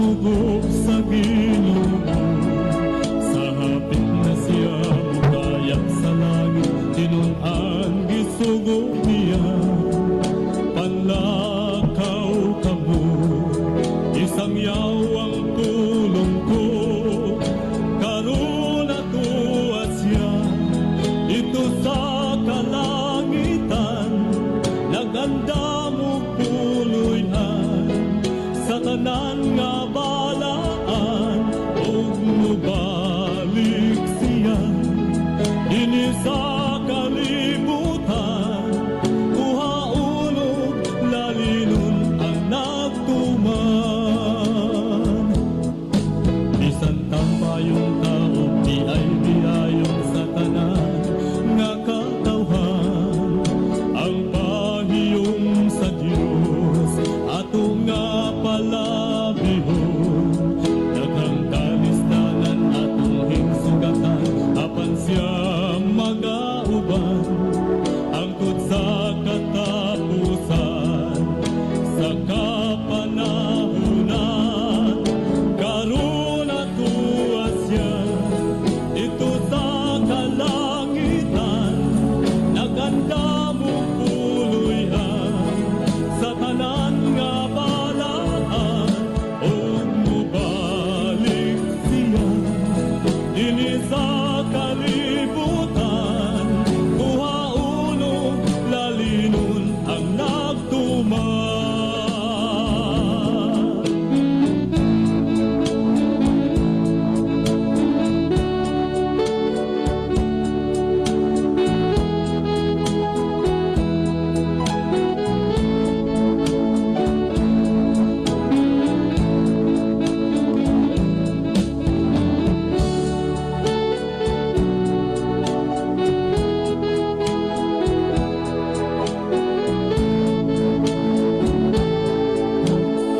Sugo sa Ginoo. Sa hapit na siya mukaya sa langit, tinun-an gisugo niya. Panlakaw kamo, isang yawang pulong ko. Karon atoa siya dito sa kalangitan, nagandam og puloy-an sa tanan nga balaan, ug mubalik siya dinhi sa kalibutan, kuhaon ug lalinon ang nagtuman. Bisan tambayong tao, di ay biyayon sa tanan nga katawhan, ang pahiyom sa Dios ato nga palabihon. Daghang kalisdanan atong hingsugatan, apan siya magauban hangtod sa katapusan sa kapanahunan. Karon atoa siya dito sa kalangitan, nagandam og puloy-an sa tanan nga balaan, ug mubalik siya dinhi sa kalibutan, kuhaon ug lalinon ang nagtuman.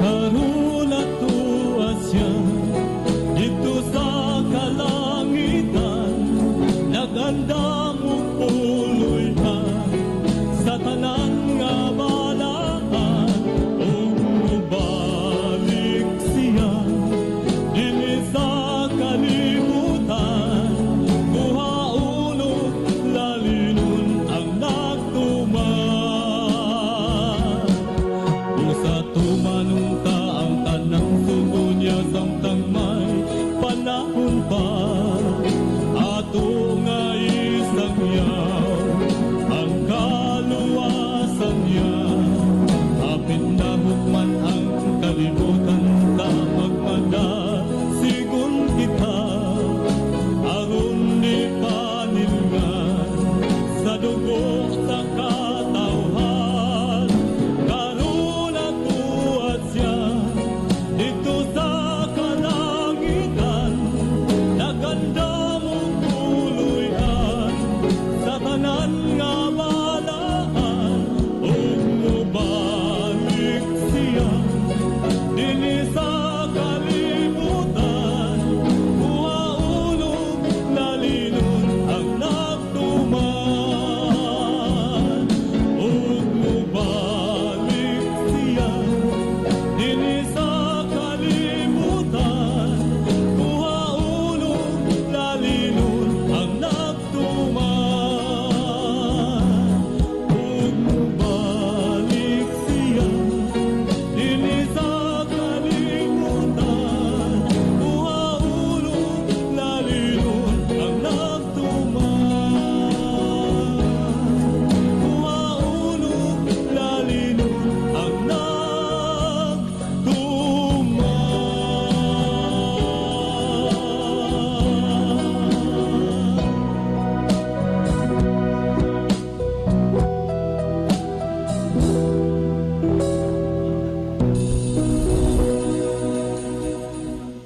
Karon atoa siya dito sa kalangitan, nagandam og puloy-an sa tanan nga balaan, ug mubalik siya dinhi sa kalibutan, kuhaon ug lalinon ang nagtuman. Usa tumanong ta ang tanang sugo niya samtang may panahon pa, ato nga isangyaw ang kaluwasan niya. Hapit na hukman ang kalibutan, ta magmada sigon kita, aron di panilngan sa dugo sa katawhan. Karon atoa siya dito sa kalangitan, nagandam og puloy-an sa tanan nga balaan, ug mubalik siya dinhi sa kalibutan, kuhaon ug lalinon ang nagtuman. Ug mubalik siya dinhi sa kalibutan, kuhaon ug lalinon ang nagtuman. Ug mubalik siya dinhi sa kalibutan, kuhaon ug lalinon ang nagtuman. Kuhaon ug lalinon ang nagtuman.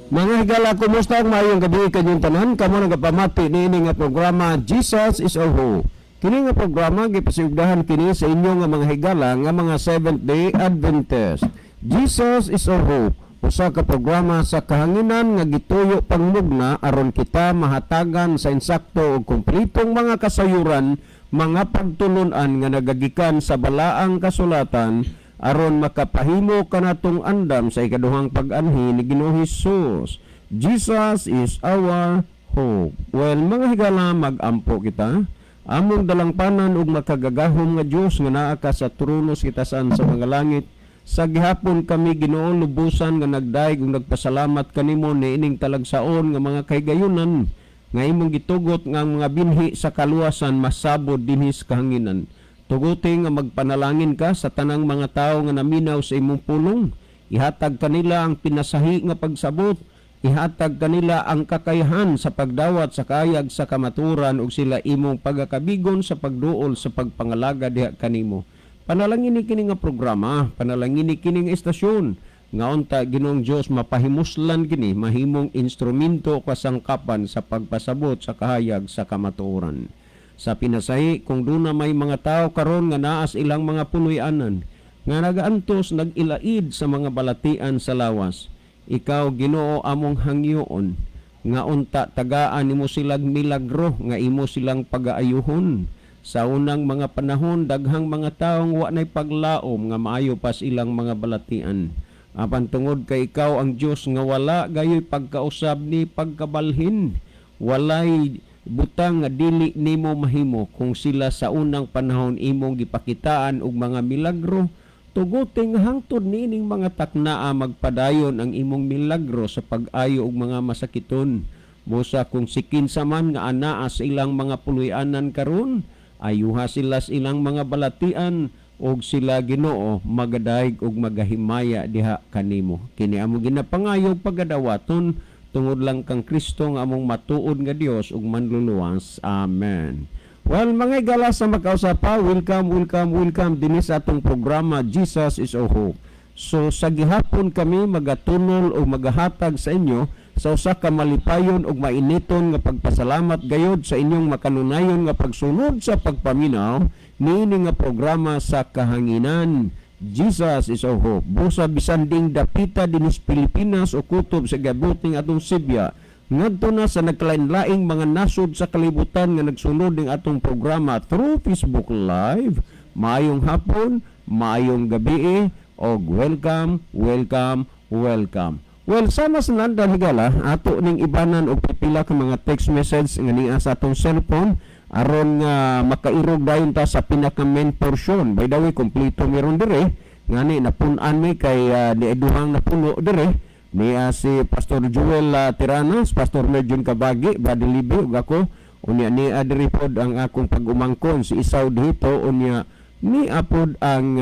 Mga higala, kumusta ang maayong gabi kanyong tanan? Kamo nagapamati niini nga programa, Jesus is Our Hope. Kini nga programa gipasiugdahan kini sa inyo nga mga higala nga mga Seventh Day Adventist. Jesus is Our Hope, usa ka programa sa kahanginan nga gituyo pangmugna aron kita mahatagan sa insakto ug kumpletong mga kasayuran, mga pagtulunan nga nagagikan sa balaang kasulatan. aron makapahimo kanatong andam sa ikaduhang pag-anhi ni Ginoong Hesus. Jesus is our hope. Well, mga higala, mag-ampo kita. Among dalangpanan ug makagagahom nga Dios nga naa ka sa trono sa kitasan sa mga langit, sa gihapon kami, Ginoo, lubusan nga nagdayeg ug nagpasalamat kanimo niining talagsaon nga mga kahigayunan nga imong gitugot nga ang mga binhi sa kaluwasan masabod dinhi sa kahanginan. Tuguti nga magpanalangin ka sa tanang mga tawo nga naminaw sa imong pulong. Ihatag kanila ang pinasahi nga pagsabot. Ihatag kanila ang kakayahan sa pagdawat sa kaayag sa kamaturan ug sila imong pagakabigon sa pagduol sa pagpangalaga diha kanimo. Panalangin ni kini nga programa, panalangin ni kini nga istasyon, nga unta, Ginoong Dios, mapahimuslan kini mahimong instrumento kasangkapan sa pagpasabot sa kahayag sa kamatuoran. Sa pinasahi, kung duna may mga tao karon nga naas ilang mga puloy-anan, nga nagaantos, nag-ilaid sa mga balatian sa lawas, ikaw, Ginoo, among hangyoon nga unta tagaan nimo silang milagro nga imo silang pagaayuhon. Sa unang mga panahon, daghang mga taong wa nay paglaom nga maayo pas ilang mga balatian. Apan tungod kay ikaw ang Dios nga wala gayoy pagkausab ni pagkabalhin, walay butang nga dili nimo mahimo. Kung sila sa unang panahon imong gipakitaan og mga milagro, tuguti nga hangtod niining mga taknaa magpadayon ang imong milagro sa pag-ayo og mga masakiton. Busa kung sikinsa man nga anaa sa ilang mga puloy-anan karon, ayuha sila sa ilang mga balatian og sila, Ginoo, magadayeg og magahimaya diha kanimo. Kini among ginapangayo pagadawaton tungod lang kang Kristo nga among matuod nga Dios ug manluluwas. Amen. Well, mga higala sa makausapa, welcome, welcome, welcome dinhi sa atong programa Jesus is Our Hope. So sa gihapon kami magatunol o magahatag sa inyo sa usa ka malipayon ug mainiton nga pagpasalamat gayod sa inyong makanunayon nga pagsunod sa pagpaminaw niini nga programa sa kahanginan, Jesus is Our Hope. Busa bisan ding dapita dinhi sa Pilipinas o kutob sa gabuting atong Sibya, ngadto na sa nagkalain-laing mga nasod sa kalibutan nga nagsunod ning atong programa through Facebook Live. Maayong hapon, maayong gabi, og welcome, welcome, welcome. Well, sama sa nandan, higala, ato ning ibanan og pipila ka mga text message nga niya sa atong cellphone aron nga makairog dayon ta sa pinaka main portion. By the way, kompleto meron dire. Ngani napun-an mi kay ni duhang napuno dire ni si Pastor Joel Tiranas, Pastor Merjun Kabagi, Brother Libi ug ako. Unya ni diri pod ang akong pag-umangkon si Isaw dito. Unya ni apod ang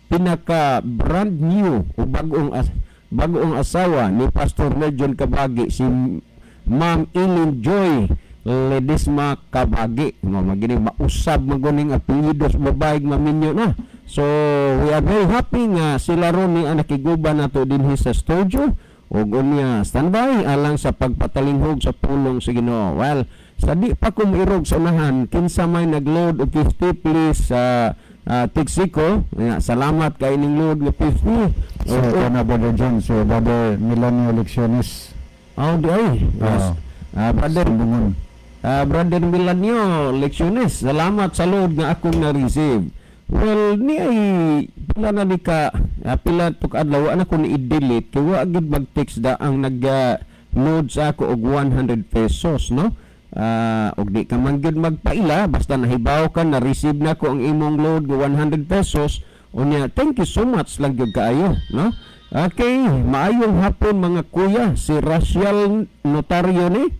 pinaka brand new o bagong asawa ni Pastor Merjun Kabagi, si Ma'am Ilin Joy Ledesma Kabagi. Mo magini mausab maguning apelyido sa babae maminyo na. So we are very happy nga sila ron ni ang nakiguban nato dinhi sa studio ug unya standby alang sa pagpatalinghog sa pulong sa Ginoo. Well, sa di pa ko moirog sa unahan, kinsa may nagload og 50, please sa text ko. Salamat kay ning load nga 50. So, ito na, Brother John, so Brother Milanio Lecciones. Oh, di ay. Yes. Brother Sambungon. Brother Milanio Lecciones, salamat sa load nga akong na-receive. Well, ni ay pila na ni ka pila to ka adlaw na ko ni i-delete kay wa gid mag-text da ang nag load sa ako og 100 pesos, no? Og di ka man gyud magpaila basta nahibaw ka na receive na ko ang imong load nga 100 pesos. Unya thank you so much lang gyud kaayo, no? Okay, maayong hapon mga kuya, si Rachel Notario ni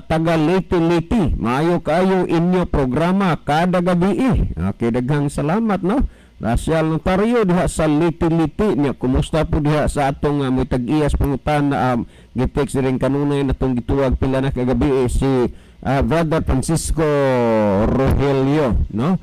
taga Leyte Leyte. Maayo kaayo inyo programa kada gabi eh. Okay, daghang salamat, no. Rachel Notario diha sa Leyte Leyte niya. Kumusta po diha sa atong may tag-iyas pangutan na gitext rin kanunay na itong gituwag pila na kagabi eh, si Brother Francisco Rogelio, no?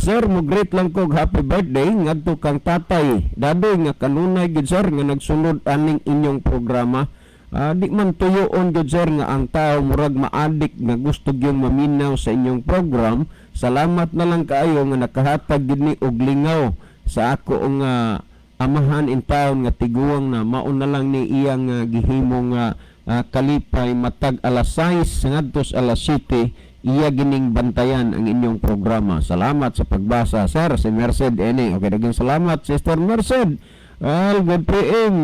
Sir, mo greet lang ko og happy birthday ngadto kang tatay Dadoy nga kanunay gid, sir, nga nagsunod aning inyong programa. Di man tuyoon gud, sir, nga ang tao murag maadik nga gusto gyud maminaw sa inyong program. Salamat na lang kaayo nga nakahatag gid ni og lingaw sa ako nga amahan in town nga tiguang na mauna na lang ni iyang gihimong kalipay matag alas 6 ngadto sa alas 7. Iya gining bantayan ang inyong programa. Salamat sa pagbasa, sir. Si Merced ini. Okay, daghang salamat, Sister Merced. Well, good PM.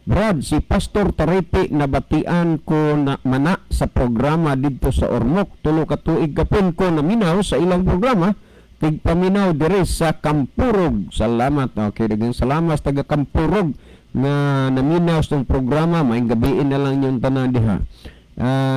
Brad, si Pastor Taripi nabatian ko na mana sa programa didto sa Ormoc. 3 ka tuig kapin ko naminaw sa ilang programa. Tigpaminaw dire sa Kampurog. Salamat. Okay, daghang salamat sa taga Kampurog na naminaw sa programa. Maayong gabiin na lang yung tanan diha.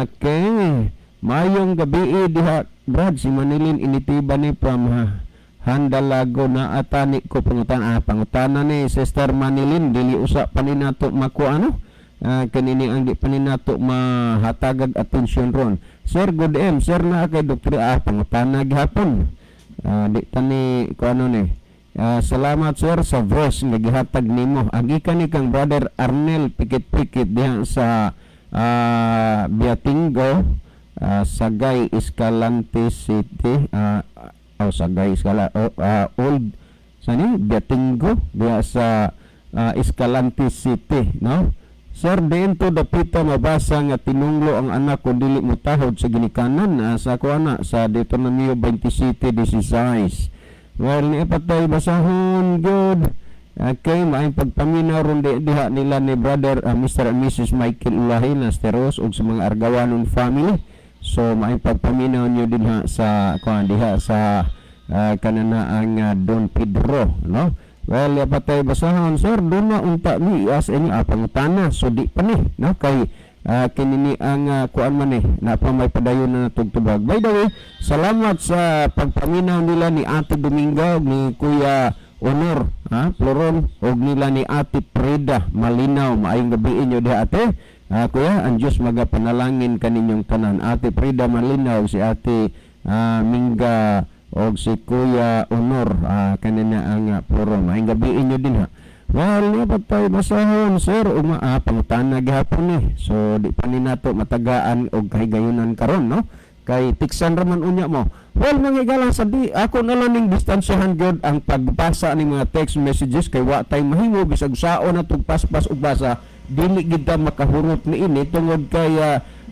Okay. Mayong gabi diha, Brad, si Manilin initiba ni from ha, Handalago na atani ko pangutan, pangutana ni Sister Manilin, dili usa pa ni nato makuha, ano, kanini ang di pa ni nato mahatagag atensyon ron. Sir, good M sir, na kay Dr. Pangutana gihapon, di tani ko ano ni. Salamat, sir, sa verse nga gihatag nimo. Agi kani kang Brother Arnel Pikit-pikit diha sa Biatingo, Sagay, Escalante City, oh, Sagay Escala, oh, Old sani Biatingo diha sa Escalante City, no? Sir, diin to dapita mabasa nga tinunglo ang anak ko dili mo tahod sa ginikanan? Sa ko ana sa Deuteronomio 27:16. Well, ni patay basahon good. Okay, maayong pagpaminaw ron di, diha nila ni brother, Mr. and Mrs. Michael Ulahin Asteros ug sa mga Argawanon family. So maayong pagpaminaw niyo dinha sa kuan diha sa kanana ang Don Pedro, no? Well, ya patay basahon, sir, doon na unta mi as ini, pangutana. So di pa ni, no, kay kinini ang kuan man eh na pa may padayon na natugtubag. By the way, salamat sa pagpaminaw nila ni Ate Dominga ug ni Kuya Honor, ha, Floron, ug nila ni Ate Preda Malinaw. Maayong gabi inyo diha, ate. Kuya, ang Diyos magapanalangin kaninyong tanan. Ate Preda Malinaw, si Ate Mingga og si Kuya Honor, kanina ang Floron. Maayong gabi inyo din ha. Well, niya pa tayo basahon, sir. Uma, pangutana gihapon eh. So, di pa ni nato matagaan og kahigayunan karon, no? Kay tiksan raman unya mo. Well, mga igalang, sabi, ako na lang ning distansyahan gyud ang pagbasa ni mga text messages kay wa tay mahimo bisag saon na tug paspas ug basa, dili gid ta makahurot ni ini tungod kay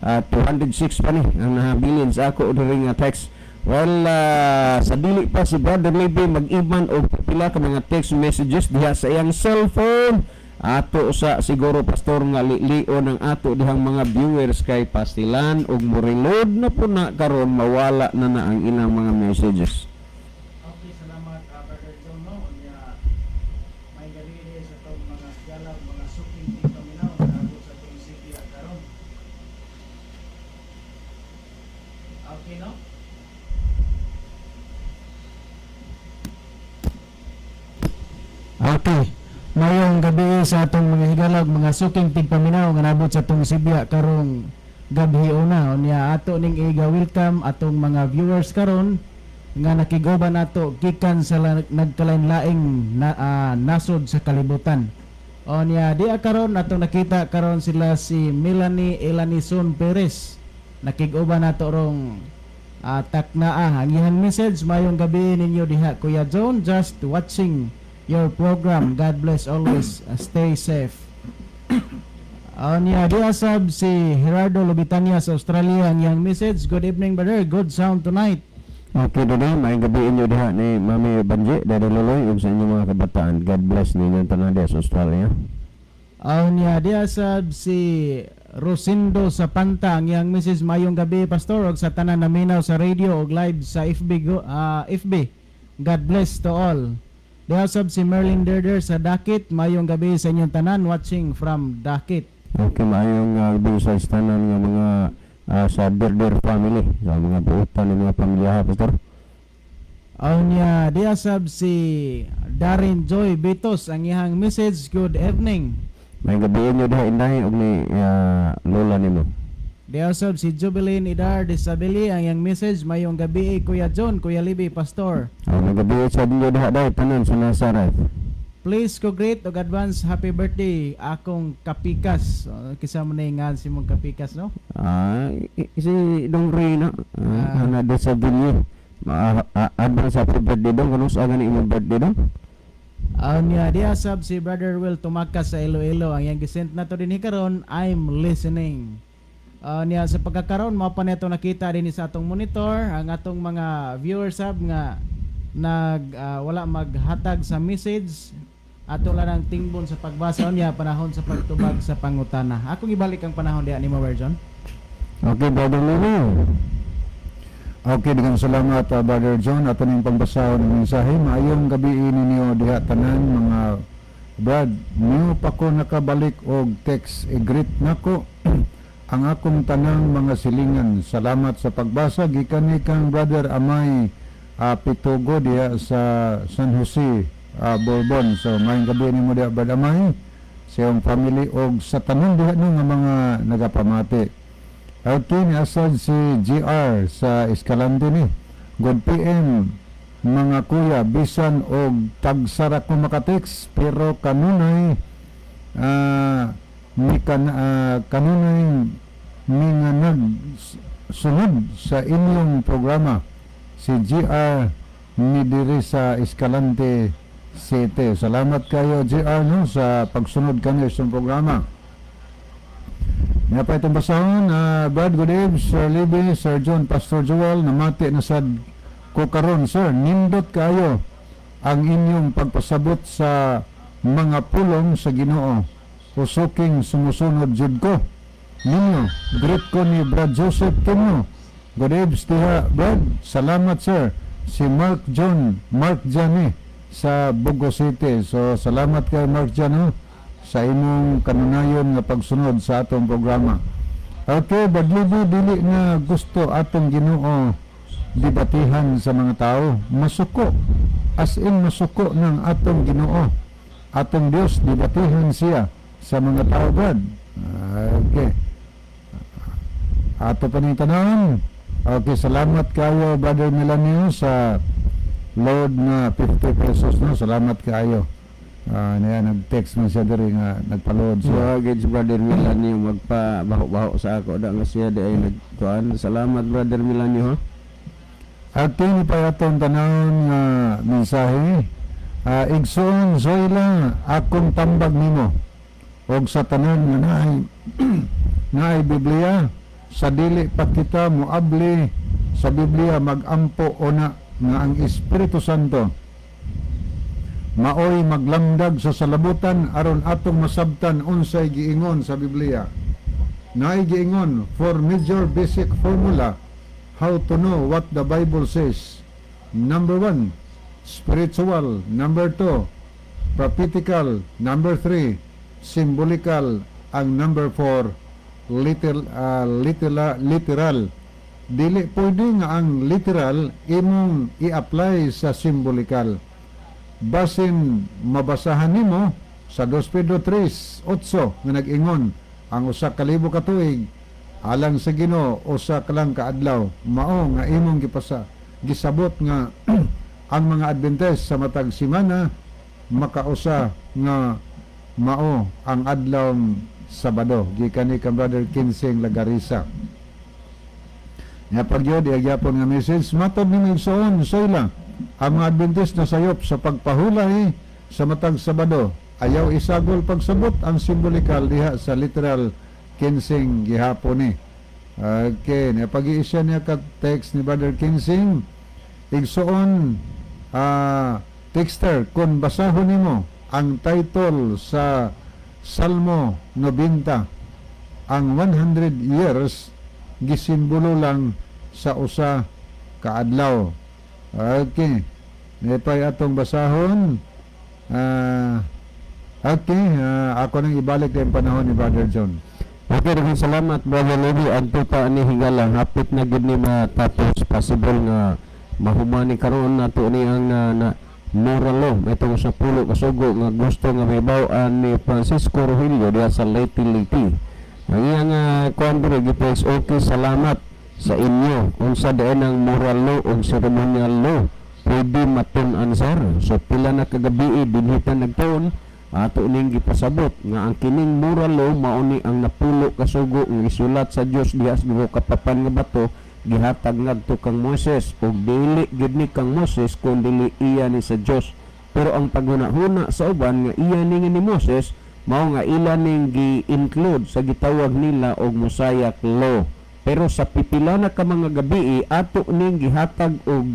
206 pa ni ang nahabilin sa ako diri nga text. Well, sa dili pa si Brother Libby mag-iman og pila ka mga text messages diha sa iyang cellphone. Ato sa siguro, Pastor, nga lilion ang ato dihang mga viewers kay pastilan og mo-reload na po na karon mawala na na ang ilang mga messages. Okay, salamat, Brother John, no. Unya may gabi sa atong mga higala, mga suking tigpaminaw nga sa atong city karon. Okay, no? Okay. Mayong gabi sa atong mga higalag, mga suking tigpaminaw nga nabot sa atong sibya karong gabi una. Unya ato ning iga-welcome atong mga viewers karon nga nakiguban nato gikan sa nagkalain-laing na, nasod sa kalibutan. Unya di karon atong nakita karon sila si Melanie Elanison Perez. Nakiguban nato rong taknaa. Ang iyang message, "Mayong gabi ninyo diha, Kuya John, just watching your program. God bless always. Stay safe." Unya di asab si Gerardo Lubitania sa Australia, ang iyang message, "Good evening, brother, good sound tonight." Okay, Dede, maayong gabi inyo diha ni Mami Banji, Dede Loloy, ug sa inyong mga kabataan. God bless ninyo tanan diha sa Australia. Unya di asab si Rosindo Sapanta, ang iyang message, "Mayong gabi, pastor, og sa tanan naminaw sa radio og live sa FB FB. God bless to all." Di asab si Merlin Derder sa Dakit, "Mayong gabi sa inyong tanan, watching from Dakit." Okay, maayong gabi sa tanan nga mga sa Derder family, sa mga buotan ng mga pamilya, ha, Pastor. Unya di asab si Darren Joy Bitos, ang iyang message, "Good evening." Maayong gabi inyo diha, inday, ug ni lola nimo. Di asab si Jubilin Idar Disabili, ang iyang message, "Mayong gabi, Kuya John, Kuya Libby, Pastor." Maayong gabi sa inyo diha dai tanan sa Nazareth. Please ko greet og advance happy birthday akong kapikas. Kisa mo na nga si mong kapikas, no? Si Dong Reyna, ana Disabili. Advance happy birthday dong, kuno sa gani imong birthday dong? Unya di asab si Brother Will Tumakas sa Iloilo, ang iyang gisent na to din karon, "I'm listening." Niya sa pagkakaroon mao pa neto nakita din sa atong monitor ang atong mga viewers sab nga nag wala maghatag sa message, ato lang ang tingbon sa pagbasa niya panahon sa pagtubag sa pangutana. Akong ibalik ang panahon diha nimo, Version. Okay, Brother Lino. Okay, daghang salamat, Brother John. Ato ning pangbasahon ng mensahe. Maayong gabi ninyo diha tanan, mga Brad. New pa ko nakabalik og text. I-greet nako ang akong tanang mga silingan. Salamat sa pagbasa gikan ni kang Brother Amay Pitugo diha sa San Jose, Bourbon. So maayong gabi nimo diha, Brad Amay, sa iyong family og sa tanan diha no nga mga nagapamati. Okay, ni asad si GR sa Escalante ni. Good PM mga kuya, bisan og tagsara ko makatext, pero kanunay mi kanunay mi nga nag sunod sa inyong programa, si GR ni diri sa Escalante City. Salamat kayo, GR, no, sa pagsunod kami sa programa. Nga pa itong basahon, Brad, good evening, Sir Libby, Sir John, Pastor Joel, namati na sad ko karon, sir. Nindot kayo ang inyong pagpasabot sa mga pulong sa Ginoo. Usuking sumusunod jud ko ninyo. Greet ko ni Brad Joseph Tino. Good evening diha, Brad. Salamat, sir. Si Mark John, Mark Jani sa Bogo City. So salamat kay Mark John, no, sa imong kanunayon nga pagsunod sa atong programa. Okay, Badlibo, dili na gusto atong Ginoo debatihan sa mga tao. Masuko. As in masuko ng atong Ginoo. Atong Dios, debatihan siya sa mga tao, Brad. Okay. Ato pa ning tanan. Okay, salamat kayo, Brother Melanio, sa load na 50 pesos, no. Salamat kayo. Ah, niya nag-text man siya diri nga nagpa-load So, siya. gid si Brother Milanio magpa baho-baho sa ako da nga siya di ay nagtuan. Salamat, Brother Milanio, ha. At kini pa atong tanawon nga mensahe. Igsoon Zoila, akong tambag nimo og sa tanan nga naay Biblia, sa dili pa kita moabli sa Biblia, magampo ona nga ang Espiritu Santo maoy maglamdag sa salabutan aron atong masabtan unsay giingon sa Biblia. Naay giingon, four major basic formula how to know what the Bible says. Number one, spiritual. Number two, prophetical. Number three, symbolical. Ang number four, literal. Dili pwede nga ang literal imong i-apply sa symbolical. Basin mabasahan nimo sa 2 Pedro 3:8 nga nag-ingon ang 1,000 ka tuig alang sa Ginoo usa ka lang kaadlaw, mao nga imong gipasa gisabot nga ang mga Adventist sa matag semana makausa nga mao ang adlaw Sabado, gikan ni kang Brother Kinsing Lagarisa. Nya pagyod gyapon nga message, matod ni igsoon Soila, ang mga Adventist na sayop sa pagpahulay sa matag Sabado. Ayaw isagol pagsabot ang symbolical diha sa literal, Kinsing gihapon ni. Okay, nya pag-iisya niya ka text ni Brother Kinsing, igsoon texter, kung basahon nimo ang title sa Salmo 90, ang 100 years gisimbolo lang sa usa kaadlaw. Okay. Nepay atong basahon. Okay, ako nang ibalik yung panahon ni Brother John. Okay, daghang salamat, Brother Levi. Adto pa ani higala, hapit na gid ni matapos, possible nga mahuman ni karon nato ni ang na moral law itong sa pulo kasugo nga gusto nga mahibaw-an ni Francisco Rogelio diha sa Leyte, Leyte. Ang iyang kuan diri gipex, okay, salamat sa inyo. Unsa diay ang moral law ug ceremonial law? Pwede matun-an, sir? So pila na kagabi dinhi ta nagtuon ato ning gipasabot nga ang kining moral law mao ni ang napulo kasugo nga gisulat sa Dios diha sa duha ka papan nga bato, gihatag ngadto kang Moises, ug dili gid ni kang Moses kun dili iya ni sa Dios, pero ang paghuna-huna sa uban nga iya ni nga ni Moses. Mao nga ila ning gi-include sa gitawag nila og Mosaic Law. Pero sa pipila na ka mga gabi, ato ning gihatag og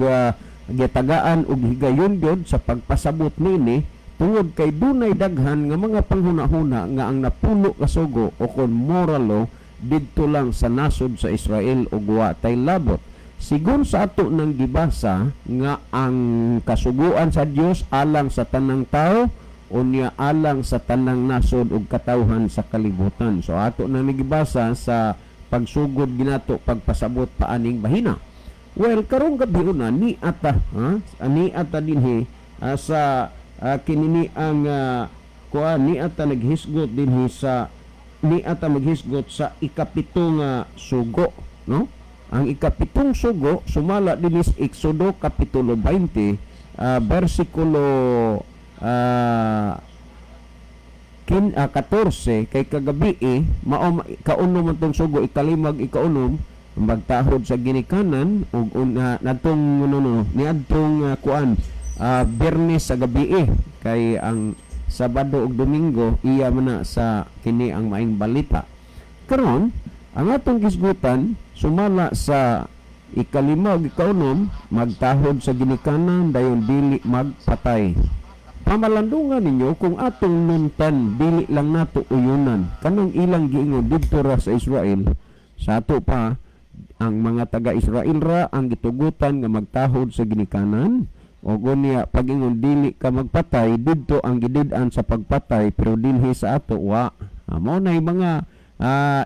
gitagaan og higayon gyud sa pagpasabot nini tungod kay dunay daghan nga mga panghuna-huna nga ang napulo ka sugo o kon moral law didto lang sa nasod sa Israel ug wa tay labot. Sigon sa ato nang gibasa nga ang kasuguan sa Dios alang sa tanang tao, unya alang sa tanang nasod ug katawhan sa kalibutan. So ato nang gibasa sa pagsugod ginato pagpasabot pa aning bahina. Well, karong gabi una ni ata, ha, ani ata dinhi sa kinini ang kuan, ni ata naghisgot dinhi sa, ni ata maghisgot sa ikapito nga sugo, no? Ang ikapitong sugo sumala dinhi sa Exodo kapitulo 20, bersikulo 14, kay kagabi eh, mao kaunom man tong sugo, ikalimag ikaunom, magtahod sa ginikanan ug una natong no, no, niadtong kuan, Biyernes sa gabi eh, kay ang Sabado ug Domingo iya man na sa kini ang Maayong Balita. Karon ang atong gisgutan sumala sa ikalima ug ikaunom, magtahod sa ginikanan dayon dili magpatay. Pamalandungan ninyo kung atong nuntan, dili lang nato uyunan kanang ilang giingon didto ra sa Israel. Sa ato pa, ang mga taga-Israel ra ang gitugutan nga magtahod sa ginikanan o unya pag-ingon dili ka magpatay, didto ang gidid-an sa pagpatay, pero dinhi sa ato wa. Mao nay mga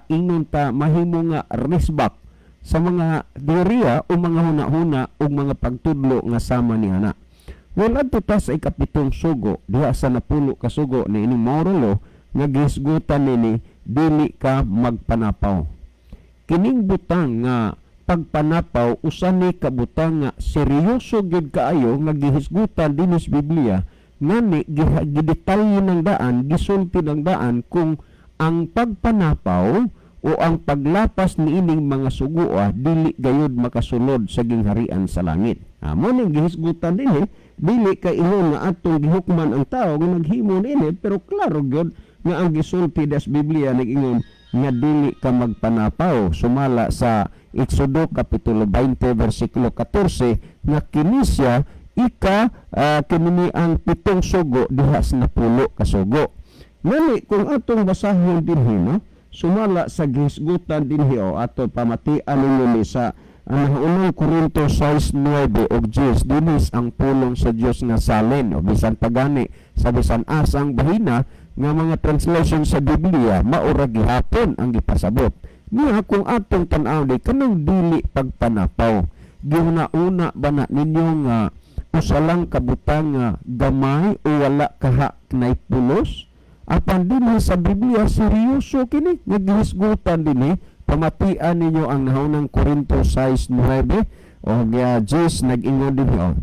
ingon ta mahimo nga resbak sa mga teorya o mga huna-huna o mga pagtudlo nga sama ni ana. Well, adto ta sa ikapitong sugo diha sa napulo ka sugo ni ining moral law nga gihisgutan nini, dili ka magpanapaw. Kining butang nga pagpanapaw, usa ni ka butang nga seryoso gyud kaayo nga gihisgutan dinhi sa Biblia, ngani gidetalye ng daan, gisulti ng daan kung ang pagpanapaw o ang paglapas niining mga sugoa dili gayud makasulod sa gingharian sa langit. Mo ning gihisgutan dinhi, dili kay ingon nga atong gihukman ang tao nga naghimo niini, pero klaro gyud nga ang gisulti das Biblia nag-ingon nga dili ka magpanapaw sumala sa Exodo kapitulo 20 bersikulo 14, nga kini siya ika kinini ang pitong sugo diha sa napulo ka sugo. Ngani kung atong basahon dinhi, no, sumala sa gihisgutan dinhi o ato pamatian ninyo ni sa ang unang Korinto 6:9 og 10, dinis ang pulong sa Dios nga salin o bisan pagani sa bisan asang bahina nga mga translation sa Biblia, maura gihapon ang gipasabot niya. Kung atong tan-aw di kanang dili pagpanapaw, gihuna-una ba na ninyo nga usa lang ka butang nga gamay o wala kaha nay pulos? Apan dinhi sa Biblia seryoso kini nga gihisgutan dinhi. Pamatian ninyo ang nahaunang Korinto 6:9 o 10, nag-ingon dinhi oh.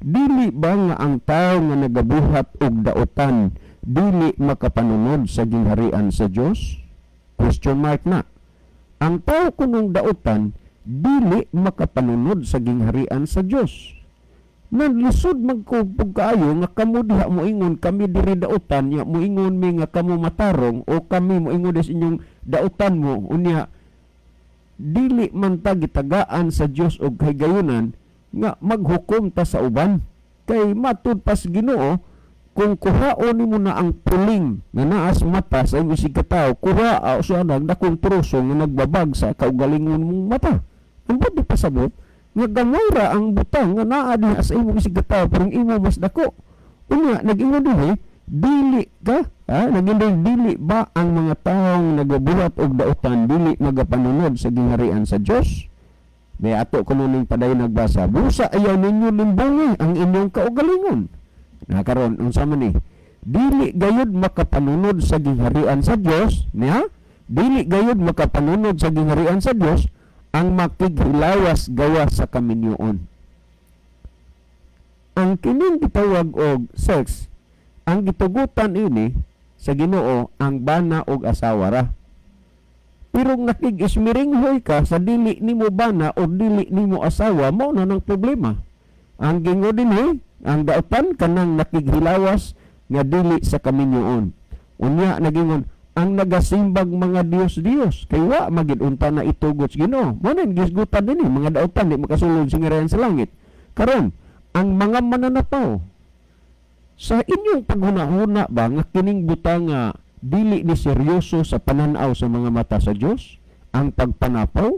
Dili ba nga ang tao nga nagabuhat og dautan dili makapanunod sa gingharian sa Dios? Question mark na. Ang tao kunong dautan dili makapanunod sa gingharian sa Dios. Nanlisod magkupog kaayo nga kamo diha moingon kami diri dautan, nya moingon mi nga kamo matarong o kami moingon des inyong dautan mo, unya dili man ta gitagaan sa Dios og kahigayunan nga maghukom ta sa uban, kay matud pas Ginoo, kung kuhaon nimo na ang puling nga naa sa mata sa imong isigkatawo, kuhaa sa nang dakong troso nga nagbabag sa kaugalingon mong mata. Ang di pasabot nga gamay ra ang butang nga naa diha sa imong isigkatawo, pero ang imo mas dako. Unya nag-ingon dinhi, dili ka ha, nag-ingon, dili ba ang mga taong nagabuhat og dautan dili magapanunod sa gingharian sa Dios? May ato kuno ning padayon nagbasa, busa ayaw ninyo limbungi ang inyong kaugalingon. Na karon unsa man ni dili gayud makapanunod sa gingharian sa Dios niya? Dili gayud makapanunod sa gingharian sa Dios ang makighilawas gawas sa kaminyoon. Ang kining gitawag og sex, ang gitugutan ini sa Ginoo ang bana og asawa ra. Pero nakig-ismiringhoy ka sa dili nimo bana o dili nimo asawa, mao na ng problema. Ang gingo dinhi, ang dautan kanang nakighilawas nga dili sa kaminyoon. Unya nagingon ang nagasimbag mga Dios-Dios kay wa magid unta na itugot sa Ginoo. Mo na gisgutan dinhi mga dautan di makasulod sa gingharian sa langit. Karon, ang mga mananapaw, sa inyong paghuna-huna ba nga kining butang nga dili ni seryoso sa pananaw sa mga mata sa Dios ang pagpanapaw?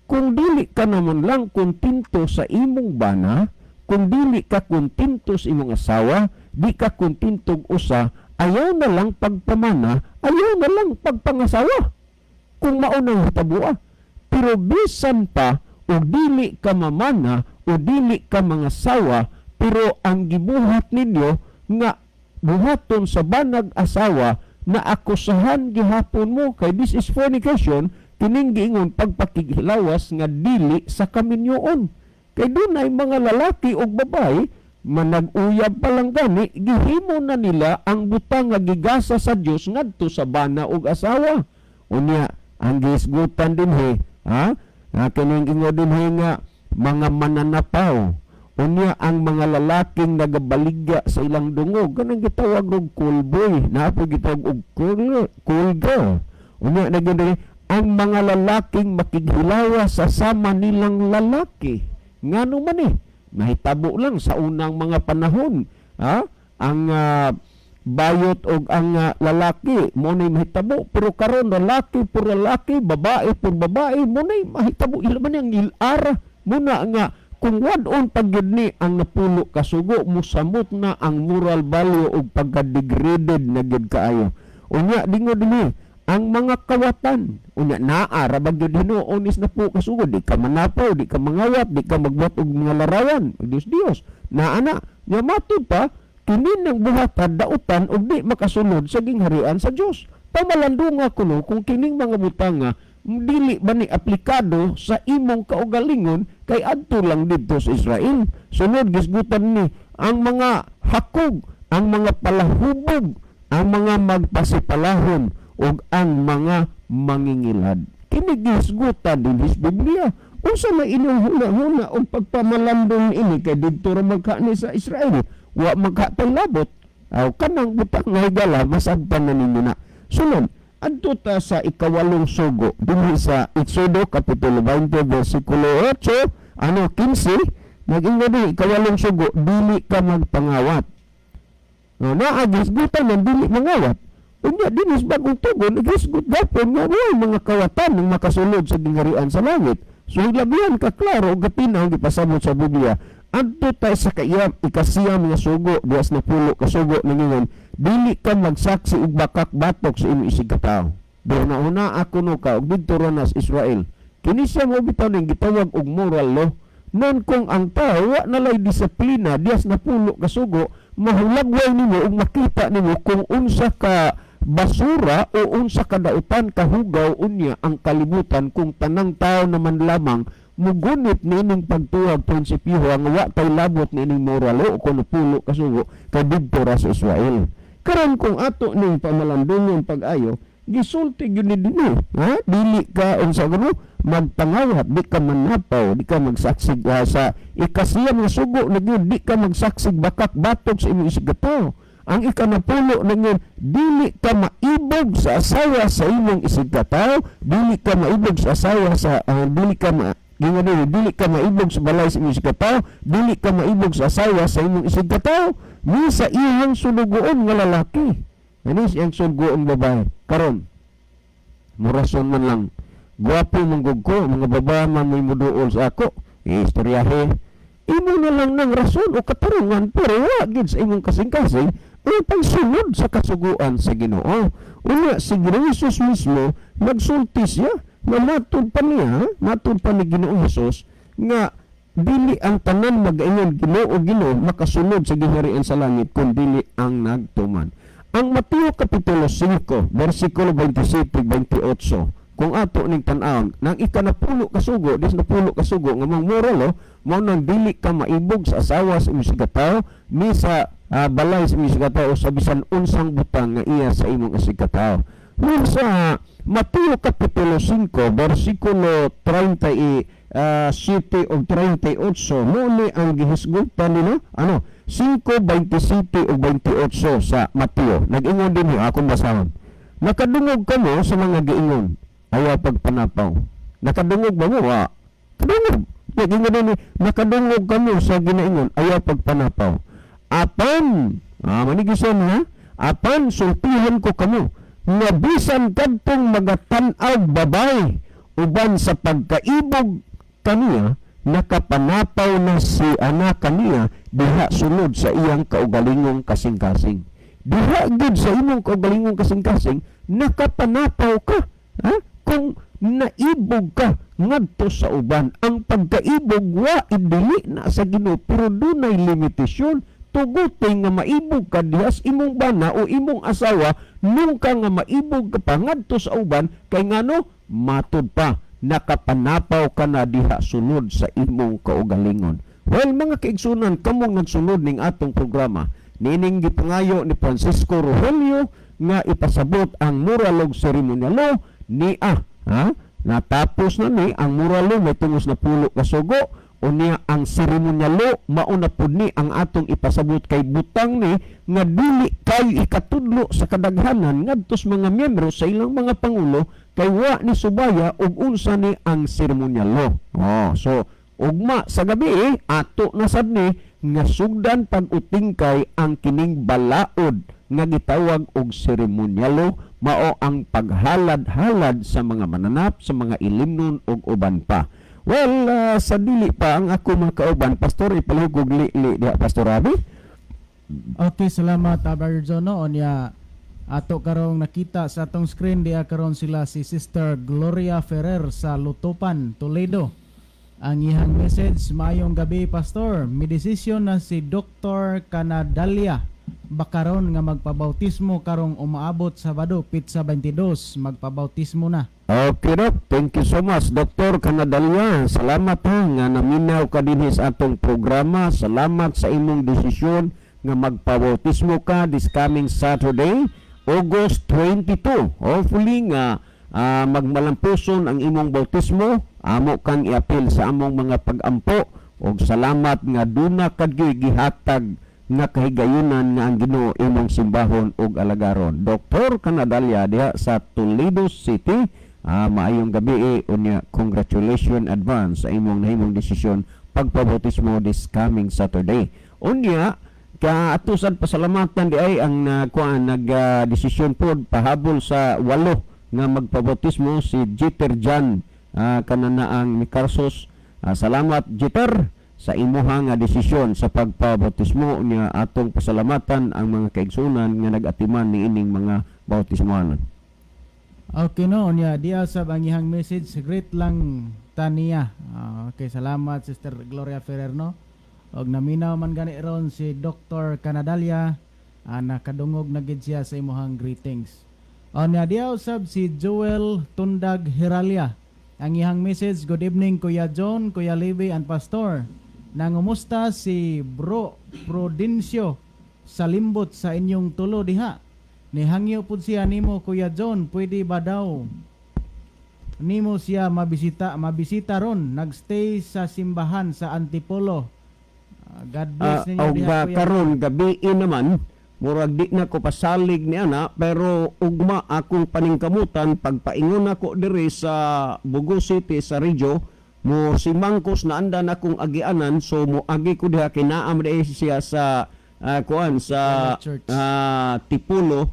Kung dili ka naman lang kontento sa imong bana, kung dili ka kontento sa imong asawa, di ka kontento og usa, ayaw na lang pagpamana, ayaw na lang pagpangasawa. Kung mao nang hitaboa. Pero bisan pa og dili ka mamana o dili ka mangasawa, pero ang gibuhat ninyo nga buhaton sa banag asawa, na akusahan gihapon mo kay this is fornication, kining giingon pagpakighilawas nga dili sa kaminyoon. Kay dunay mga lalaki ug babae manag-uyab pa lang gani, gihimo na nila ang butang nga gigasa sa Dios ngadto sa bana ug asawa. Unya ang gisgutan dinhi, ha, nga kining ingon dinhi nga mga mananapaw. Unya ang mga lalaking nagabaligya sa ilang dungog, kanang gitawag og cool boy, naa po gitawag og cool girl. Unya na gyud dinhi, ang mga lalaking makighilawas sa sama nilang lalaki. Ngano man eh nahitabo lang sa unang mga panahon, ha, ang bayot og ang lalaki mo nay mahitabo, pero karon lalaki por lalaki, babae por babae mo nay mahitabo. Ila man ang ilara muna nga kung wad-on pag gyud ni ang napulo kasugo, musamot na ang moral value og pagka-degraded na gyud kaayo. Unya dingo dinhi ang mga kawatan. Unya naa ra ba gyud hinuon is napulo kasugo: di ka manapaw, di ka mangawat, di ka magbuhat og mga larawan Dios Dios. Naa na nya matud pa kini ng buhatan dautan og di makasulod sa gingharian sa Dios. Pamalandunga kuno kung kining mga butanga dili ba ni aplikado sa imong kaugalingon kay adto lang didto sa Israel. Sunod, gisgutan ni ang mga hakog, ang mga palahubog, ang mga magpasipalahon ug ang mga mangingilad. Kini gisgutan din sa Biblia. Unsa may inyong huna-huna og pagpamalandong ini kay didto ra magkani sa Israel, wa magkatay labot? Aw, kanang butang nga higala, masabtan na ninyo na. Sunod, adto ta sa ikawalong sugo dinhi sa Exodo kapitulo 20 bersikulo 8, ano, 15. Nag-ingon din ikawalong sugo, dili ka magpangawat. No, naa gisgutan ng dili mangawat. Unya dinis bagong tugon, gisgut gapon nga walay mga kawatan ng makasulod sa gingharian sa langit. So hilabihan ka klaro ug gapinaw gipasabot sa Biblia. Adto tay sa kaiyam ikasiyam nga sugo, duas napulo kasugo, ningingon dili ka magsaksi og bakak batok sa imong isig katawo. Pero nauna ako no ka og didto ra na sa Israel. Kini siya mo bitaw ning gitawag og moral law. Non kung ang tao wa na lay disiplina, dias napulo kasugo, mahulagway nimo ug makita nimo kung unsa ka basura o unsa ka dautan kahugaw unya ang kalibutan kung tanang tao naman lamang mugunit niining pagtuwag prinsipyo ang wa tay labot niining moral law o kung napulo kasugo kay didto ra sa Israel. Karon kung ato ning pamalandungon pag-ayo, gisulti gyud ni dinhi, ha, dili ka unsa kuno magpangawat, di ka manapaw, di ka magsaksig, sa ikasiyam nga sugo na gyud, di ka magsaksig bakak batok sa imong isig katawo. Ang ikanapulo na gyud, dili ka maibog sa asawa sa imong isig katawo, dili ka maibog sa asawa sa dili ka ma Gingon dili, dili ka maibog sa balay sa imong isig katawo, dili ka maibog sa asawa sa imong isig katawo, ni sa iyang sulugoon nga lalaki. Ani siyang sulugoon babae. Karon, murason man lang. Gwapo man gud ko, mga babae man may muduol sa ako. Istoryahe. Imo na lang ng rason o katarungan, pero wa gid sa imong kasing-kasing ang pagsunod sa kasuguan sa Ginoo. Unya si Ginoo Jesus mismo nagsulti siya na matud pa niya, matud pa ni Ginoong Jesus nga dili ang tanan magaingon "Ginoo, Ginoo" makasunod sa gingharian sa langit kun dili ang nagtuman. Ang Mateo kapitulo 5 bersikulo 27 28, kung ato ning tan-awon nang ikanapulo kasugo, dis napulo kasugo nga mga moral oh, mao nang dili ka maibog sa asawa sa imong isigkatawo ni sa balay sa imong isigkatawo o sa bisan unsang butang nga iya sa imong isigkatawo. Nun sa Mateo kapitulo 5 bersikulo 37 ug 38 mo ni ang gihisgutan nino, ano, 5:27 ug 28 sa Mateo. Nag-ingon din akong basahon. "Nakadungog kamo sa mga giingon, 'Ayaw pagpanapaw.'" Nakadungog ba mo? Wa. Kadungog. Nag-ingon din, "Nakadungog kamo sa ginaingon, 'Ayaw pagpanapaw.' Apan, manigisan ha, apan sultihan ko kamo, nga bisan kadtong magatan-aw babay uban sa pagkaibog kaniya, nakapanapaw na si ana kaniya diha sulod sa iyang kaugalingong kasing-kasing." Diha gid sa imong kaugalingong kasing-kasing, nakapanapaw ka. Ha? Kung naibog ka ngadto sa uban, ang pagkaibog wa dili na sa Ginoo, pero dunay limitasyon. Tuguti nga maibog ka diha sa imong bana o imong asawa, nungka nga maibog ka pa ngadto sa uban, kay ngano matud pa nakapanapaw ka na diha sulod sa imong kaugalingon. Well, mga kaigsunan, kamong nagsunod ning atong programa, nining gipangayo ni Francisco Rogelio nga ipasabot ang moral ug ceremonial law ni ha, natapos na ni ang moral law, may tungos na 10 ka sugo. Unya ang ceremonial law, mao na pud ni ang atong ipasabot, kay butang ni nga dili kay ikatudlo sa kadaghanan ngadto sa mga miyembro sa ilang mga pangulo, kay wa ni subaya og unsa ni ang ceremonial law. Oh, so ugma sa gabi eh, ato na sad ni nga sugdan pag-utingkay ang kining balaod nga gitawag og ceremonial law, mao ang paghalad-halad sa mga mananap, sa mga ilimnon ug uban pa. Well, sa dili pa ang ako mga kauban, Pastor, ipalihog li-li diha, Pastor Rabi. Okay, salamat, Brother John. No? Onya, ato karong nakita sa atong screen diha karon sila si Sister Gloria Ferrer sa Lutopan, Toledo. Ang iyang message, "Maayong gabi, Pastor. May desisyon na si Dr. Canadalia Bakaron nga magpabautismo karong umaabot Sabado, petsa 22, magpabautismo na." Okay, Doc. Thank you so much, Dr. Canadalia. Salamat ha, nga naminaw ka dinhi sa atong programa. Salamat sa imong desisyon nga magpabautismo ka this coming Saturday, August 22. Hopefully nga magmalampuson ang imong bautismo. Amo kang iapil sa among mga pag-ampo. Og salamat nga duna ka gyud gihatag nga kahigayunan nga ang Ginoo imong simbahon ug alagaron. Dr. Canadalia diha sa Toledo City, maayong gabi eh, unya congratulations advance sa imong nahimong desisyon pagpabautismo this coming Saturday. Unya ka ato sad pasalamatan di ay ang kuan nag desisyon pod pahabol sa 8 nga magpabautismo, si Jeter Jan kananaang Micarsos. Salamat, Jeter, sa imuha nga desisyon sa pagpabautismo niya. Atong pasalamatan ang mga kaigsunan nga nag-atiman ni ining mga bautismohanon. Okay no, unya diya sab ang iyang message, "Great lang taniya." Okay, salamat, Sister Gloria Ferrer, no. Og naminaw man gani ron si Dr. Canadalia, nakadungog na gid siya sa imuhang greetings. Unya diya usab si Joel Tundag Hiralia. Ang iyang message, "Good evening, Kuya John, Kuya Levi and Pastor. Nangumusta si Bro Prudencio sa limbot sa inyong tulo diha. Nihangyo pud siya nimo, Kuya John, pwede ba daw nimo siya mabisita mabisita ron? Nagstay sa simbahan sa Antipolo. God bless ninyo Og diha, Kuya." Karon gabi naman, murag di na ko pasalig ni ana, pero ugma akong paningkamutan pagpaingon ako diri sa Bogo City sa Regio mo simangkos na andan akong agianan, so mo agi ko diha kay naa man diay siya sa kuan sa Church. Tipulo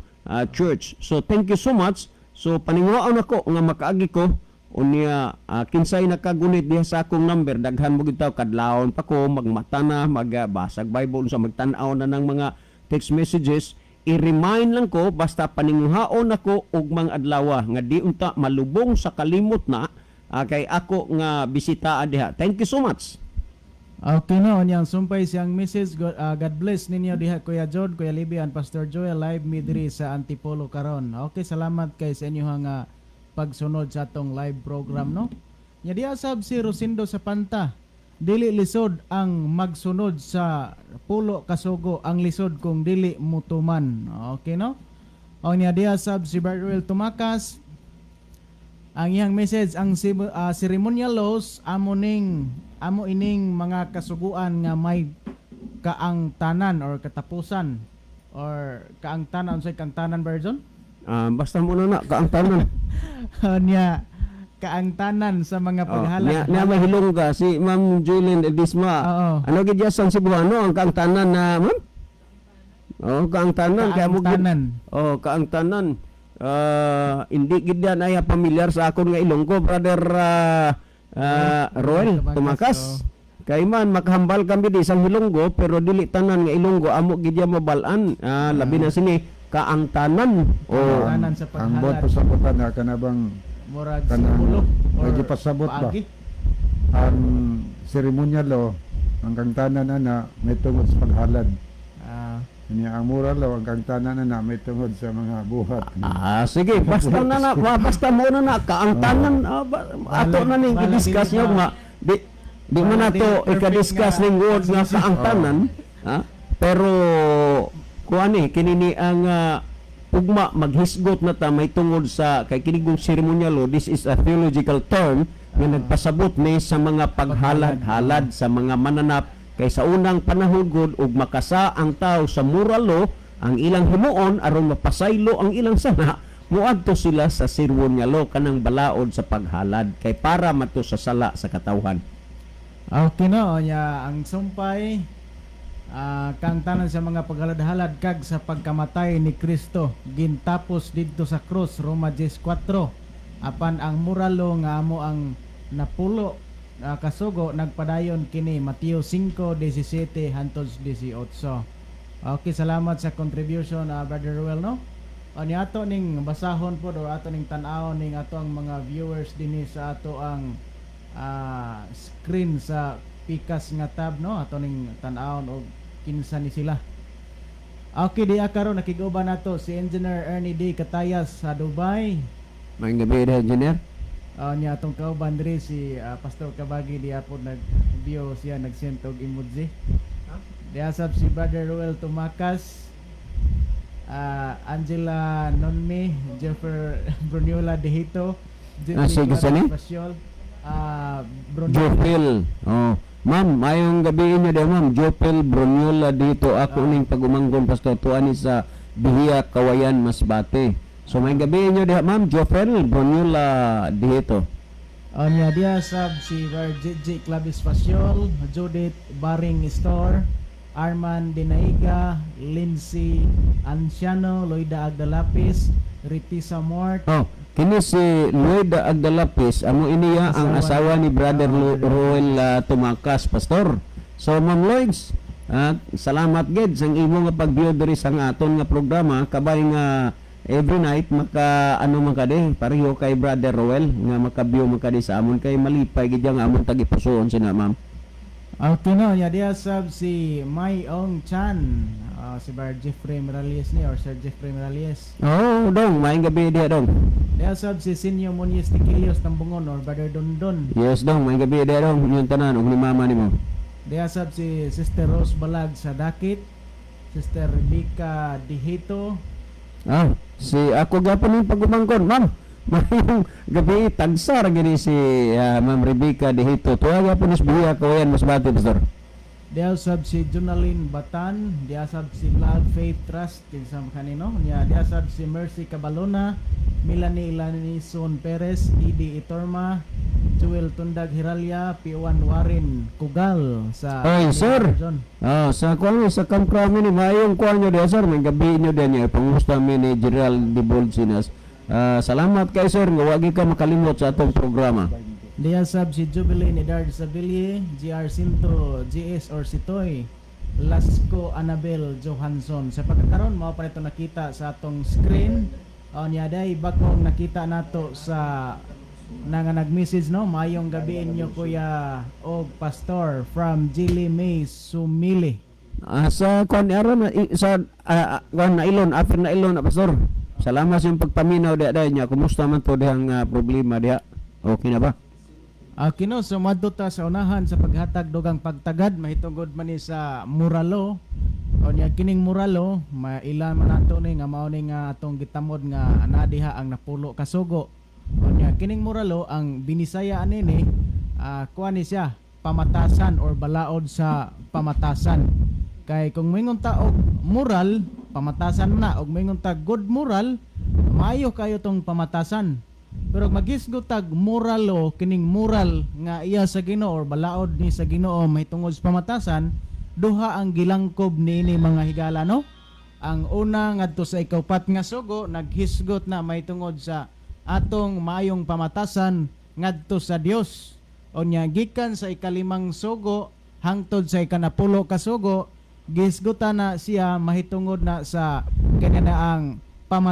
Church. So thank you so much. So paninguhaan ako nga makaagi ko. Unya kinsay nakagunit diha sa akong number, daghan mo gid taw, kadlawon pa ko magmata na, magbasag Bible sa magtan-aw na ng mga text messages. I-remind lang ko, basta paninguhaon ako ugmang adlaw nga di unta malubong sa kalimot na kay ako nga bisitaan diha. Thank you so much. Okay no, unyang sumpay siyang message. "God bless ninyo diha, Kuya Jod, Kuya Libby and Pastor Joel. Live mi diri sa Antipolo karon." Okay, salamat kay sa inyong pagsunod sa atong live program, no. Nya diha sab si Rosindo sa Panta. "Dili lisod ang magsunod sa 10 ka sugo, ang lisod kung dili mutuman." Okay no? O nya diha sab si Barruel Tumakas. Ang iyang message, ang ceremonial laws amo ining mga kasuguan nga may kaangtanan or katapusan or kaangtanan, unsay kaangtanan, version? Ah, basta muna na kaangtanan. Niya kaangtanan sa mga Oh, paghalad. niya mahilong ka si Ma'am Julian Edisma. Oo. Ano gid sa Cebuano ang kaangtanan na, ma'am? Oh, kaangtanan kaya mo gid- Kaangtanan. Oh, kaangtanan. Ah, hindi gid yan ay pamilyar sa akon nga Ilonggo, brother Roel Tumakas, Tumakas. Kay man makahambal kami di isang Ilonggo pero dili tanan nga Ilonggo amo gid yan mabal-an. Ah, labi na sini kaangtanan. Oh. Kaangtanan sa Ang buot paghalad. pasabotan na kanabang Murag kanang simbolo or medyo pasabot ba? paagi. Ang ceremonial law, ang kangtanan ana may tungod sa paghalad. Niya ang moral law, ang kangtanan ana may tungod sa mga buhat. Ah, sige, basta na na, basta mo na na kaangtanan, ato na ning Bahala i-discuss dili niyo ba- nga di di man bahala nato dili perfect ika-discuss nga ning word nga translation. kaangtanan, ha? Pero kuan eh kini ni ang ugma maghisgot na ta may tungod sa kay kini kong ceremonial law, this is a theological term nga nagpasabot ni sa mga paghalad-halad sa mga mananap kay sa unang panahon gud ug makasa ang tao sa moral law, ang ilang himuon aron mapasaylo ang ilang sana, moadto sila sa seremonial law, kanang balaod sa paghalad kay para mato sa sala sa katawhan. Okay no, nya ang sumpay kang tanan sa mga paghalad-halad kag sa pagkamatay ni Kristo gintapos didto sa krus, Roma 10:4. Apan ang muralo nga amo ang napulo kasugo nagpadayon kini, Mateo 5:17 hangtod 18. Okay, salamat sa contribution, Brother Ruel, no. O ni ato ning basahon po or ato ning tan-awon ning ato ang mga viewers dinhi sa ato ang screen sa pikas nga tab, no, ato ning tan-awon og kinsa ni sila. Okay, di karon nakig-uban nato si Engineer Ernie D. Katayas sa Dubai. Maayong gabi, engineer. Niya atong kauban diri si Pastor Kabagi, di po nag-view siya, nag-send og emoji. Diha sab si Brother Ruel Tumakas, Angela Nonme, Jeffer Bruniola Dehito, Sige, sani? Pasiol, Bruniola. Jopel. Oh. Ma'am, mayong gabi inyo diha, ma'am. Jopel Bruniola dito ako ning pagumanggon, pastor tuani sa Bihiya, Kawayan, Masbate. So mayong gabi inyo diha, ma'am, Jopel Bruniola dito. Onya diha sab si Brother JJ Clavis Pasiol, Judith Baring Store, Arman Dinaiga, Lindsay Anciano, Loida Agdalapis, Ritisa Mort. Oh, kini si Lloyd Agdalapis, amo iniya ang asawa ni Brother Roel Tumakas, pastor. So Ma'am Lloyds, salamat gid sa imo nga pag-view diri sa nga aton nga programa, kabay nga every night maka ano man ka di, pareho kay Brother Roel nga maka-view man ka di sa amon kay malipay gid ang amon tagipusoon sina ma'am. Okay no, nya diha sab si Mai Ong Chan, si Brother Jeffrey Morales ni or Sir Jeffrey Morales. Oh, dong, maayong gabi diha dong. Diha sab si Sinyo Muñiz Tiquilios Tambungon or Brother Dondon. Yes dong, maayong gabi diha dong, inyong tanan ug ni mama nimo. Diha sab si Sister Rose Balag sa Dakit, Sister Rebecca Dihito. Ah, si ako gapon yung pagumangkon, ma'am. Mayong gabi tagsar gini si Ma'am Rebecca Dihito. Tuwa gapon is buya kawayan Masbate, pastor. Diha sab si Junalyn Batan, diha sab si Love Faith Trust kinsa man kanino. Nya diha sab si Mercy Cabalona, Melanie Lanison Perez, Edie Itorma, Jewel Tundag Hiralia, P1 Warren Kugal sa Oy, sir. Luzon. Ah, sa kuan sa kamkrami ni mayong kuan nyo diha sir, may gabi nyo diha niya pangusta mi ni Gerald de Bolsinas. Ah, salamat kay sir nga wagi ka makalimot sa atong programa. Diha sab si Jubilee ni Dard Sabille, GR Sinto, GS or Sitoy, Lasco Annabel Johansson. Sa pagkakaroon, mao pa nito nakita sa atong screen. O niya day bagong nakita nato sa nga nag-message, no, "Mayong gabi inyo kuya og pastor," from Jilly May Sumili. Ah, sa kuan aron sa kuan na ilon after na ilon na pastor. Salamat sa iyong pagpaminaw diha dai niya. Kumusta man to dihang problema diha? Okay na ba? Okay no, so madto ta sa unahan sa paghatag dugang pagtagad mahitungod man ni sa muralo. O niya kining muralo, maila man nato ni nga mao ni nga atong gitamod nga ana diha ang napulo kasugo. O niya Unya kining moralo, ang Binisaya anini, kuan ni siya, pamatasan or balaod sa pamatasan. Kay kung moingon ta og moral, pamatasan man na. Og moingon ta good moral, maayo kayo tong pamatasan. Pero maghisgot tag moralo, kining moral nga iya sa Ginoo or balaod ni sa Ginoo mahitungod sa pamatasan, duha ang gilangkob niini, mga higala, no? Ang una, ngadto sa ikaupat nga sugo, naghisgot na mahitungod sa atong maayong pamatasan ngadto sa Dios. Unya gikan sa ikalimang sugo hangtod sa ikanapulo ka sugo, gihisgutan na siya mahitungod na sa kanina ang